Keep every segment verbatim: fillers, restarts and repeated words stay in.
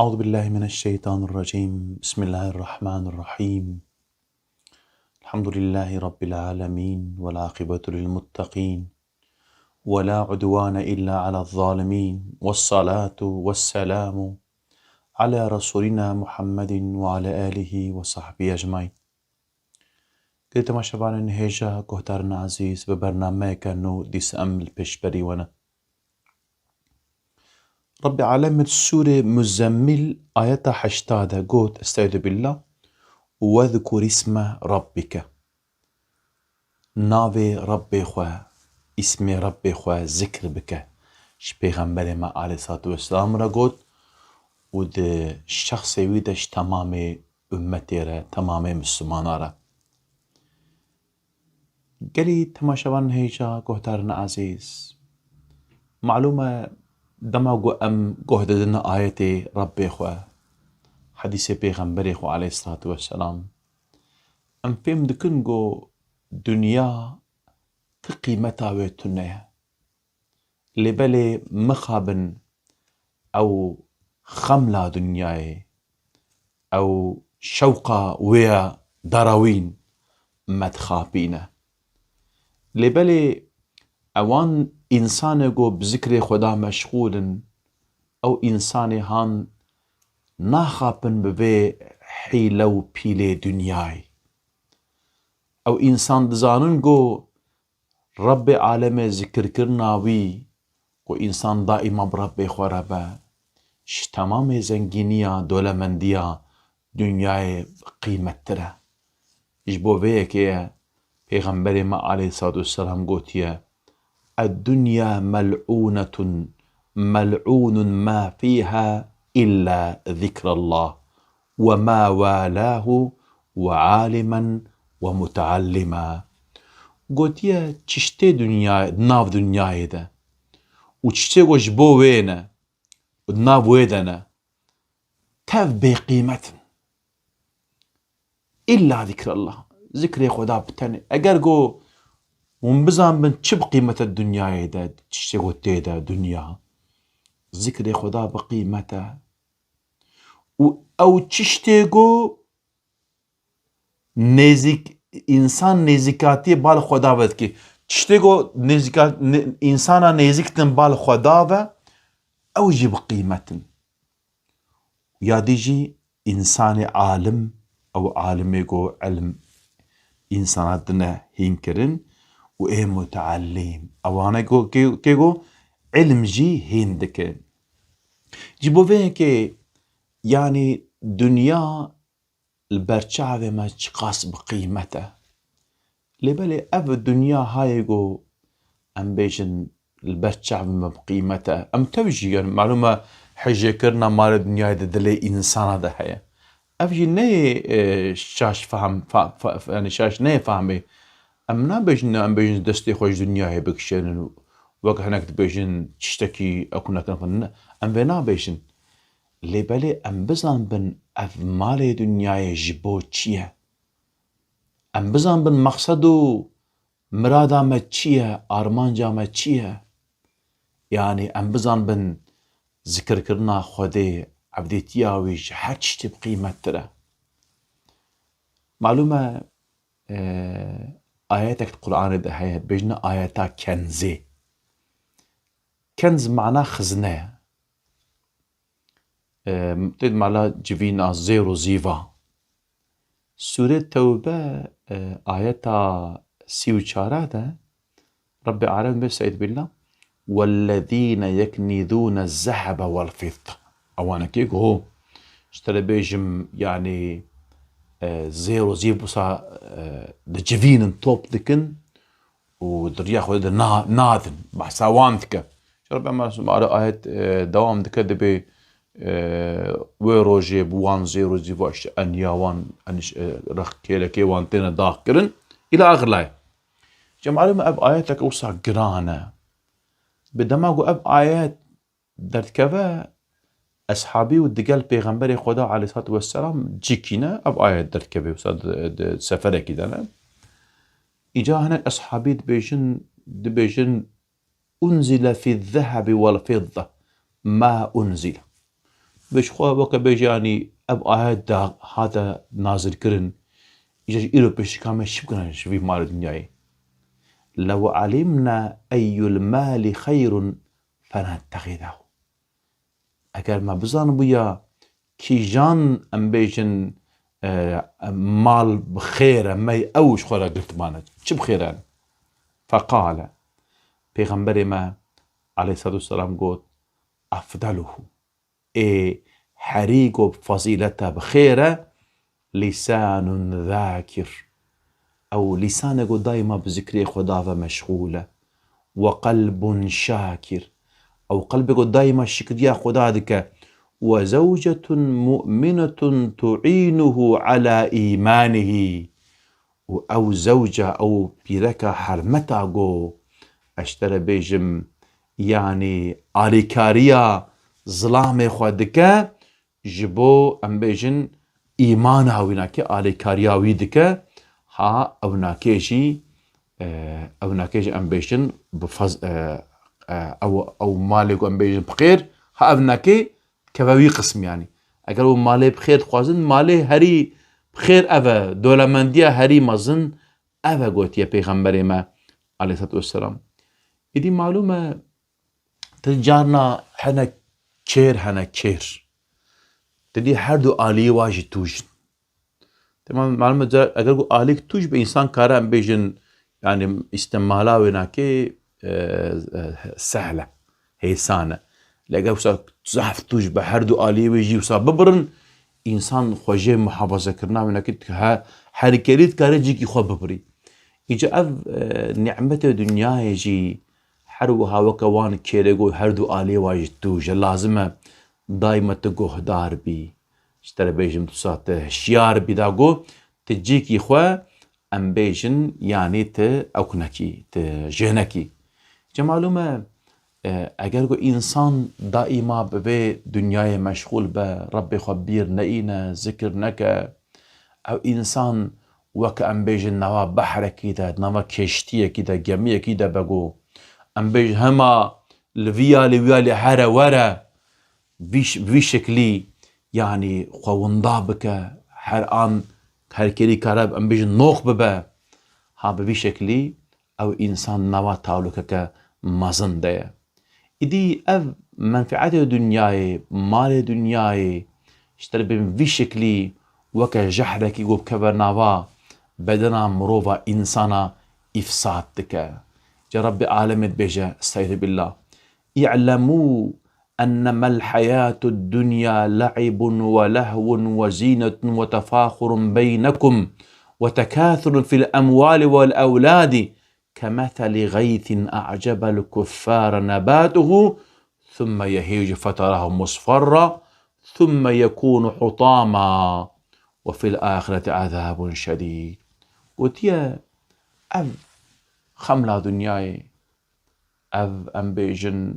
أعوذ بالله من الشيطان الرجيم. بسم الله الرحمن الرحيم. الحمد لله رب العالمين، والعاقبة للمتقين، ولا عدوان إلا على الظالمين، والصلاة والسلام على رسولنا محمد وعلى آله وصحبه أجمعين. Gelî temaşevanên hêja, guhdarên ezîz, bi bernameyeke nû dîsa em li pêşberî we ne. Rebbê Alemê di Sûrê Muzemmîl ayeta heşta de got, Estaizu billah, "Wezkur isme rabbike." Navê Rebbê xwe, îsmê Rebbê xwe zikr bike. Ji Pêxemberê me aleyhissalatu vesselam re got û di şexsê wî de ji temamê ummetê re, temamê Mislimana re. Gelî temaşevan hêja, guhdarên ezîz, malûm e, dema ku em guh didin ayetê Rebbê xwe, hedîsê Pêxemberê xwe aleyhissalatu vesselam, em fêm dikin ku dinya ti qîmeta wê tune ye. Lê belê mixabin ew xemla dinyayê, ew şewqa wê ya darawîn me dixapîne. Lê belê ewan însanê ku bi zikrê Xweda meşxûl in, ew însanê han naxapin bi vê hîle û pîlê dinyayê. Ew însan dizanin ku Rebbê Alemê zikirkirina wî ku însan daîma bi Rebbê xwe re be, ji temamê zengîniya, dolemendiya dinyayê qîmettir e. Ji bo vê yekê ye Pêxemberê me aleyhissalatu vesselam gotiye, "Eddunya mel'ûnetun, mel'ûnun ma fîha illa zikrallah." "Ve ma walahu ve alimen ve mutaallim." Gotiye, çi ji tê dinya, nav dinyayê de û çi ji tê ku ji bo wê ne û di nav wê de ne, tev bêqîmet in. Îlla zikrallah. Zikrê Xweda bi tenê. Eger ku hûn bizanbin çi bi qîmet e dinyayê de, çi ji tê ku tê de dinya, zikrê Xweda bi qîmet e. Û ew çi ji tê ku nêzîk, însan nêzîkatiyê bal Xweda ve dike. Tiştê ku nêzîka-, nê-, însana nêzîk din bal Xweda ve, ew jî bi qîmet in. Ya dî jî însanê alim, ew alimê ku ilm însana dine hîn kirin û ê muteallim. Ewane ku kê, kê ku ilm jî hîn dikin. Ji bo vê yekê, yanî dinya li ber çavê me çiqas bi qîmet e. Lê belê ev dinya hayê ku em bêjin li ber çavê me bi qîmet e. Em tev jî, yani, malûm e, hejêkirina malê dinyayê di dilê însana de heye. Ev jî neyê, e, şaş fehm, fa-, fa-, fa-, yani, şaş neyê fehmê. Em nabêjin, em bêjin destê xwe ji dinyayê bikişênin û wek hinek dibêjin tiştekî ew ku nekin xwe ne. Em vê nabêjin. Lê belê em bizanbin ev malê dinyayê ji bo çi ye? Em bizanbin meqsed û mirada me çi ye, armanca me çi ye? Yanî em bizanbin zikirkirina Xwedê, evdêtiya wî ji her tiştî bi qîmettir e. Malûm e, e, ayetek di Qur'anê de heye, dibêjine ayeta kenzê. Kenz mana xizne ye. E, tê di mala civîna, zêr û zîva. Sûrê Tewbe, e, ayeta sî û çar de Rebbê Alem bê seyd billah, "Wellezîne yeknîzûne zehebe wel fidde." Ewanekê ku ho, ji te re bêjim, yanî, e, zêr û zîv wisa, e, dicivînin, top dikin û di riya xwe de na-, nadin. Behsa wan dike. Ji Rebbê me Subhane ayet, e, dewam dike, dibê, e, wê rojê bi wan zêr û zîva, işte, eniya wan, eniş-, e, rex kêlekê wan têne daxkirin. Îla axir layê. Cem Alem, ev ayetek wisa giran e. Bi dema ku ev ayet derdikeve, eshabî û digel Pêxemberê Xweda aleyhissalatu vesselam cikîne, ev ayet derdikeve wisa di, di seferekî de ne. Îca hinek eshabî dibêjin, dibêjin, "Unzile fi zehebi wel fidde ma unzile." Bi ji xwe weke bêje, yanî ev ayet da hate nazilkirin, îca ji îro pêşî ka me çi bikine ji vî malê dinyayê? "Lew alimna eyyul mali xeyrun fenettexîdehu." Eger me bizanibûya kîjan, em bêjin, e, mal bi xêr e, me ew ji xwe re girtibane. Çi bi xêr e? Feqale, Pêxemberê me aleyhissalatu vesselam got, "Efdaluhu." Ê herî ku fezîlete bi xêr e, lîsanun zâkir. Ew lîsanê ku daîma bi zikrê Xweda ve meşxûl e. "We qelbun şakir." Ew qelbê ku daîma şikriya Xweda dike. "We zewcetun mu'minetun tu'înuhu ala îmanihî." Û ew zewca, ew pîreka hermeta ku ez ji te re bêjim, yanî alîkariya zilamê xwe dike, ji bo, em bêjin, îmana wî nake, alîkariya wî dike, ha ew nake jî, e, ew nake jî, em bêjin, bi faz-, e, e, ew, ew malê ku em bêjin bi xêr, ha ev nake keve wî qism, yanî. Eger û malê bi xêr dixwazin, malê herî bi xêr ev e, dolemendiya herî mezin ev e, gotiye Pêxemberê me aleyhissalatu vesselam. Îdî malûm e, tu carna hene kêr, hene kêr. Tu dî her du aliyê wa jî tûj in. Temam, malum e, ca-, eger ku alîk tûj be, însan kare em bêjin, yanî îstemala wê nake, e, e, sehl e, hêsan e. Lê eger wisa zehf tûj be, her du aliyê wê jî wisa bibirin, însan xwe jê muhafazekirina wê nake, he-, herî kêrî dikare cîkî xwe bibirî. Îca ev, e, nîmetê dinyayê jî her wiha weke wan kêrê ku her du aliyê wa jî tûj e. Lazim e daîma tu guhdar bî. Ji te re bêjim, tu sa te hişyar bî da ku tu cîkî xwe, em bêjin, yanî tu ewk nekî, tu jê nekî. Ca malûm e, e, eger ku însan daîma bi vê dinyayê meşxûl be, Rebbê xwe bîr neîne, zikir neke, ew însan weke, em bêjin, nava behrekî de, nava keştiyekî de, gemiyekî de be ku, em bêjin, hema li vî alî, wî alî here were, vî ş-, vî şeklî, yanî xwe winda bike, her an her kêrî kare, em bêjin, noq bibe. Ha bi vî şeklî ew însan nava talûkeke mezin de ye. Îdî ev menfeetê dinyayê, malê dinyayê, ji te re bêjim vî şeklî weke jehrekî ku bikeve nava bedena mirova, însana îfsad dike. Ca Rebbê alemê dibêje, estaizu billah. "I'lemû ennemel hayatu dunya la'ibun ve lehvun ve zînetun ve tefaxurun beynekum ve tekâthurun fil emwali vel ewladi kemetheli gaythin a'cebel kuffare nebatuhu thumme yehîcu feterahu musferra thumme yekûnu hutama ve fil ahireti azabun şedîd." Gotiye, ev xemla dinyayê, ev, em bêjin,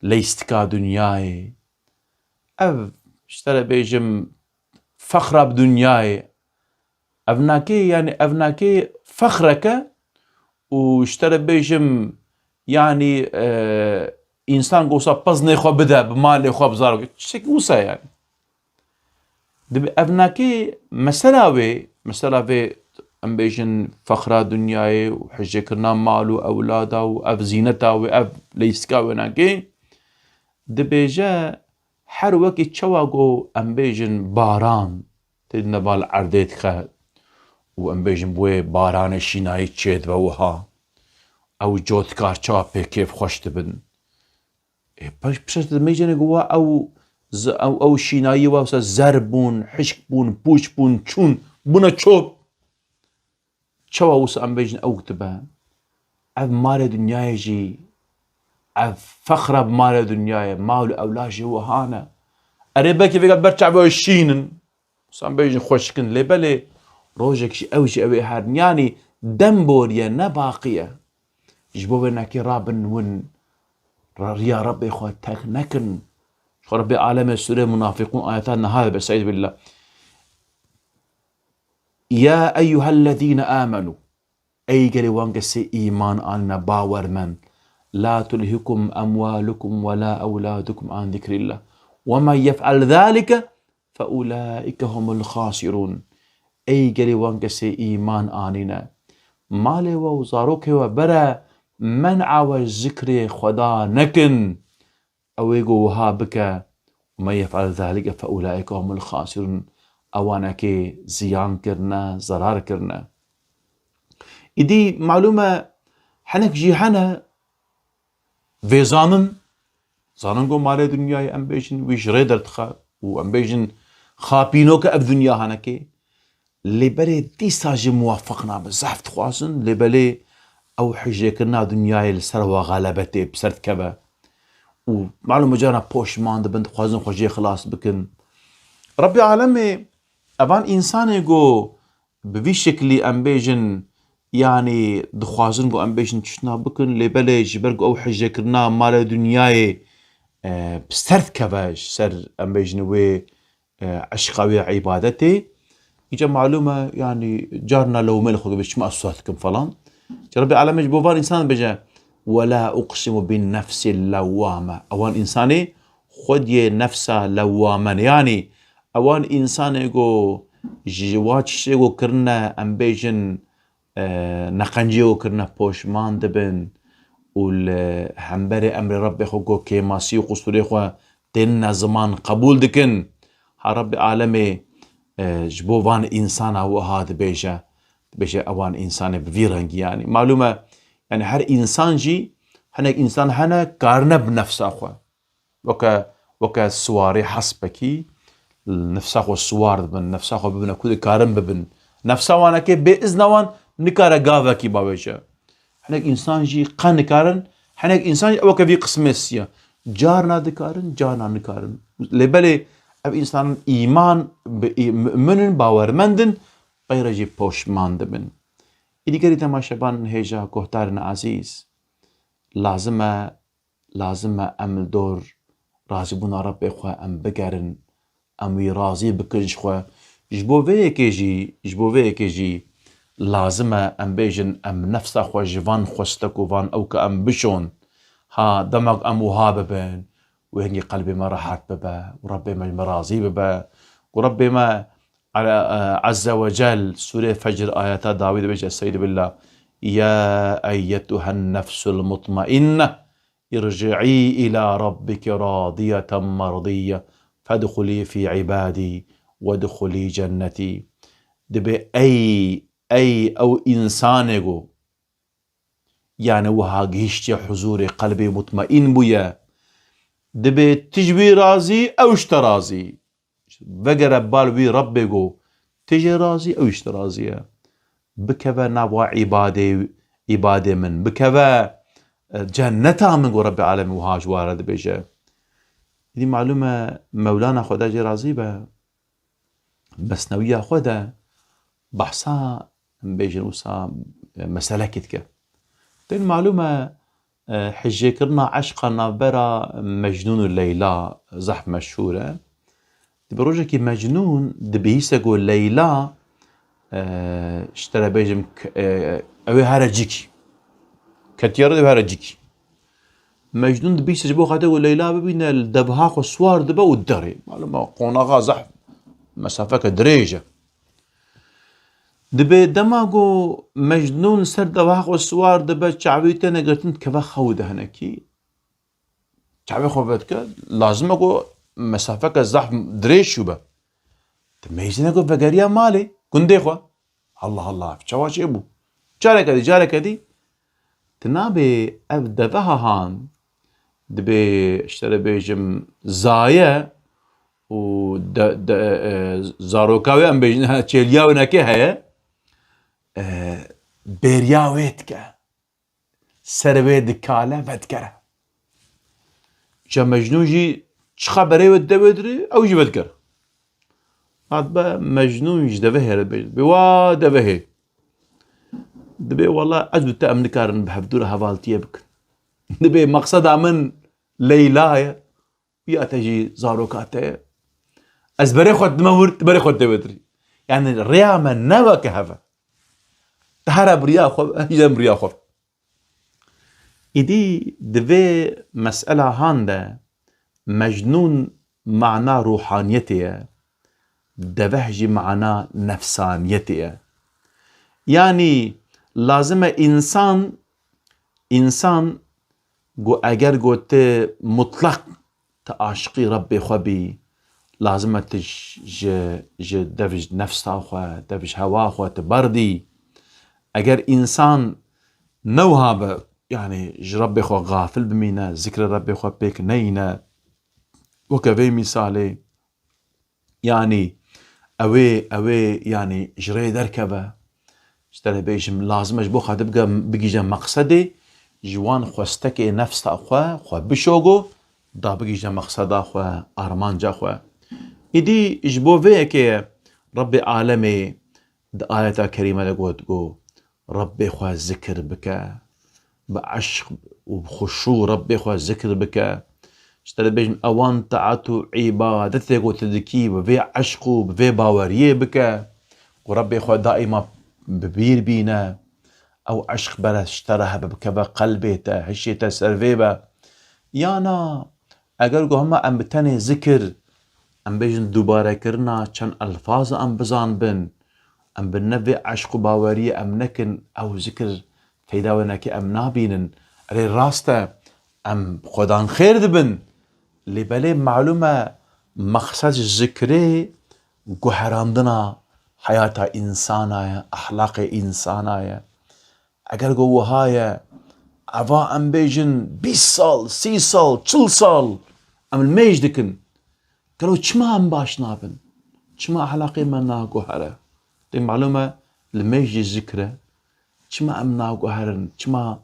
leyîstika dinyayê, ev, ji te re bêjim, fexra bi dinyayê, ev nakê, yanî ev nakê fexreke û ji te re bêjim, yanî, e, însan gosa peznê xwe bide, bi malê xwe, bi zarokê, tiştekî wisa, yanî. Dibe ev nakê mesela wê, mesela vê, em bêjin, fexra dinyayê û hijêkirina mal û ewlada û ev zîneta wê, ev leyîstika wê nakê, dibêje, her wekî çawa ku, em bêjin, baran tê di neval erdê dixe û, em bêjin, bi wê baranê şînayî çêdibe wiha, ew cotkar çawa pê kêfxweş dibin. Ê, paş, pişt dimêjene ku wa ew z-, ew, ew şînayî wa wisa zer bûn, hişk bûn, pûç bûn, çûn, bûne çop. Çawa wisa em bêjin ew dibe? Ev malê dinyayê jî, ev fexra bi malê dinyayê, mal û ewlad jî wiha ne. Erê belkî vêga ber çavê we şîn in. Wisa em bêjin xweşik in. Lê belê rojek jî ew jî ew ê herin. Yanî dem boriye, ne baqî ye. Ji bo wê nekê rabin win, ra-, riya Rebbê xwe terk nekin. Ji xwe Rebbê alemê sûrê Munafiqûn ayeta niha dibe, estaizu billah. Ya eyyuhellezîne âmenû. Ey gelê wan kesê îman anîne, bawermend. La tulhikum emwalukum ve la ewladukum an zikrillah. ومن يفعل ذلك فأولئك هم الخاسرون. Ey gelê wan kesê îman anîne, malê we û zarokê we bere men'a we zikrê Xweda nekin. Ew ê ku wiha bike, ومن يفعل ذلك فأولئك هم الخاسرون. Ewanekê ziyan kirine, zerar kirine. Îdî malûm e, hinek jî hene vê zanin, zanin ku malê dinyayê em bêjin wî ji rê derdixe û em bêjin xapînoke ev dinya henekê. Lê belê dîsa jî muwefeq nabe, zehf dixwazin, lê belê ew hijêkirina dinyayê li ser we xelebe tê, bi ser dikeve. Û malûm e carna poşman dibin, dixwazin xwe jê xilas bikin. Rebbê alemê evan însanê ku bi vî şeklî em bêjin, yanî dixwazin ku em bêjin tiştna bikin, lê belê ji ber ku ew hijêkirina malê dinyayê, e, bi ser dikeve ji ser, em bêjin wê, e, eşqa wê îbadetê. Îca malûm e, yanî carna lewmê li xwe dibê, çima ez siwar dikim falan. Ji Rebbê alemê ji bo van însan dibêje, ولا أقسم بالنفس اللوامة. Ewan însanê xwediyê nefsa lewame ne. Yanî ewan însanê ku ji wa tiştê ku kirine, em bêjin, e, neqenciyê ku kirine poşman dibin û li hemberê emrê Rebbê xwe ku kêmasî û qusûrê xwe tênine ziman qebûl dikin. Ha Rebbê alemê, e, ji bo van însana wiha dibêje, dibêje ewan însanê bi vî rengî yanî. Malûm e, yanî her însan jî, hinek însan hene karine bi nefsa xwe. Weke, weke siwarê hespekî, nefsa xwe siwar dibin, nefsa xwe bibine ku dikarin bibin. Nefsa wanekê bê izna wan nikare gavekî bavêje. Hinek însan jî qe nikarin, hinek însan jî weke vî qismê siya. Carna dikarin, carna nikarin. Lê belê ev însanan îman bi î-, mu'min in, bawermend in, peyre jî poşman dibin. Îdî gelî temaşevan hêja guhdarên ezîz, lazim e, lazim e em li dor razîbûna Rebbê xwe em bigerin, em wî razî bikin ji xwe. Ji bo vê yekê jî, ji bo vê yekê jî lazim e em bêjin, em nefsa xwe ji van xwestek û van ewka em bişon. Ha, dema ku em wiha bibin, wê hingî qelbê me rehet bibe û Rebbê me ji me razî bibe. Ku Rebbê me Ala, e, Azze ve Cel, Sûrê Fecr, ayeta dawî dibêje, Estaizu billah, يا أيتها النفس المطمئنة ارجعي إلى ربك راضية مرضية فادخلي في عبادي وادخلي جنتي. Dibê ey, ey ew însanê ku, yanî wiha gihiştiye huzûrê, qelbê mutmaîn bûye, dibê tu ji wî razî, ew ji te razî. Vegere bal wî Rebbê ku tu jê razî, ew ji te razî ye. Bikeve nava îbadê, îbadê min. Bikeve, e, cenneta min ku Rebbê alemê wiha ji wa re dibêje. Îdî malûm e, Mewlana Xweda jê razî be, mesnewiya xwe de behsa, em bêjin wisa, e, meselekê dike. Tên malûm e, e, hijêkirina eşqa navbera Mecnûn û Leyla zehf meşhûr e. Dibe rojekî Mecnûn dibihîse ku Leyla, e, ji te re bêjim, k-, e, ew ê here cîkî. Ketiye re ew here cîkî. Mecnûn dibihîse ji bo xatir ku Leyla bibîne, li deveha xwe siwar dibe û derê. Malûm e, qonaxa zehf mesafeke dirêj e. Dibê dema ku Mecnûn ser deveha xwe siwar dibe, çavê têne girtin, dikeve xew de hinekî. Çavê xwe vedike, lazim e ku mesafeke zehf dirêj çûbe. Dimeyzîne ku vegeriya malê, gundê xwe. Allah Allah, ev çawa çêbû? Careke dî, careke dî, tu nabê ev deveha han, dibê, ji te re bêjim, zaye û de, de, e, zaroka wê, em bêjin, çêliya wê nekê heye, e, bêriya wê dike. Ser wê dikale vedikere. Îca Mecnûn jî çiqa berê wê dide wê dirê, ew jî vedikere. Hat be Mecnûn ji devehê re dibê, dibê wa devehê. Dibê wela ez û te em nikarin bi hevdû re hevaltiyê bikin. Dibê meqseda min Leyla ye. Ya te jî zaroka te ye. Ez berê xwe dime wir, tu berê xwe dide wê dirî. Yanî rêya me ne weke hev e. Tu here bi riya xwe, ez jî dem bi riya xwe. Îdî di vê mesela han de Mecnûn mana ruhaniyetê ye, deveh jî mana nefsaniyetê ye. Yanî lazim e însan, însan ku eger ku tu mutlaq tu aşiqî Rebbê xwe bî, lazim e tu ji, ji, ji dev ji nefsa xwe, dev ji hewa xwe tu berdî. Eger însan ne wiha be, yanî ji Rebbê xwe gafil bimîne, zikrê Rebbê xwe pêk neyîne, weke vê mîsalê, yanî ew ê, ew ê, yanî ji rê derkeve. Ji te re bêjim, lazim e ji bo xwe bige, bigihîje meqsedê, ji wan xwestekê nefsa xwe, xwe bişogo, da bigihîje meqseda xwe, armanca xwe. Îdî ji bo vê yekê ye Rebbê alemê di ayeta kerîme de got, got, Rebbê xwe zikir bike, bi eşq û bi xuşû Rebbê xwe zikir bike. Ji te re bêjim, ewan taet û îbadetê ku tu dikî, bi vê eşq û bi vê baweriyê bike, ku Rebbê xwe daîma bi bîr bîne. Ew eşq bere ji te re hebe, bikeve qelbê te, hişê te ser vê be. Ya na, eger ku hema em bi tenê zikir, em bêjin dubarekirina çend elfaz em bizanbin, em bi ne vê eşq û baweriyê em nekin, ew zikir feyda wê neke em nabînin. Erê rast e, em xwedan xêr dibin. Lê belê malûm e, mexsed ji zikrê guherandina heyata însana ye, exlaqê însana ye. Eger ku wiha ye, eva em bêjin bîst sal, sî sal, çil sal em li mêj dikin. Gelo çima em baş nabin? Çima exlaqê me naguhere? Lê malûm e, li mêj jî zikr e. Çima em naguherin? Çima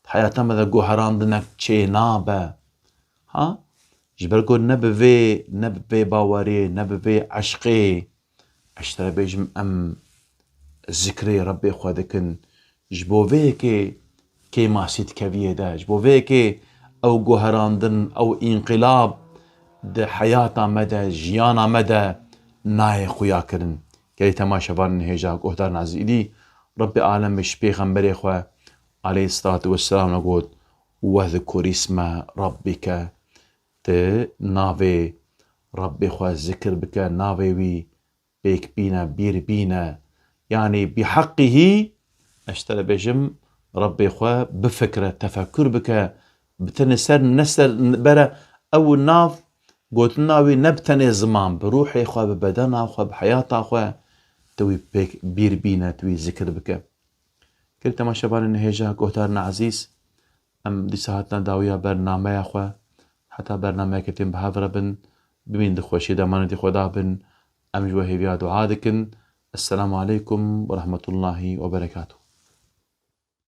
heyata me de guherandinek çênabe? Ha? Ji ber ku ne bi vê, ne bi vê bawerê, ne bi vê eşqê, ez ji te re bêjim, em zikrê Rebbê xwe dikin. Ji bo vê yekê kêmasî dikeviyê de, ji bo vê yekê ew guherandin, ew înqilab di heyata me de, jiyana me de nayê xuya kirin. Gelî temaşevanên hêja, guhdarên ezîz, îdî Rebbê alemê ji pêxemberê xwe aleyhisselatu vesselam re got, "Wezkur isme rabbike", tu navê Rebbê xwe zikir bike, navê wî pêk bîne, bîr bîne. Yanî bi heqî hî, ez ji te re bêjim, Rebbê xwe bifikre, tefekur bike, bi tenê ser, ne ser, bere ew nav, gotina wî ne bi tenê ziman, bi ruhê xwe, bi bedena xwe, bi heyata xwe, tu wî pêk bîr bîne, tu wî zikir bike. Gelî temaşevanên hêja, guhdarên ezîz, em dîsa hatina dawiya bernameya xwe. Heta bernameyeke din bi hev re bin, bimîn di xweşiyê de, emanetî Xweda bin. Em ji we hêviya dua dikin. Esselamu aleykum ve rahmetullahi ve berekatuh.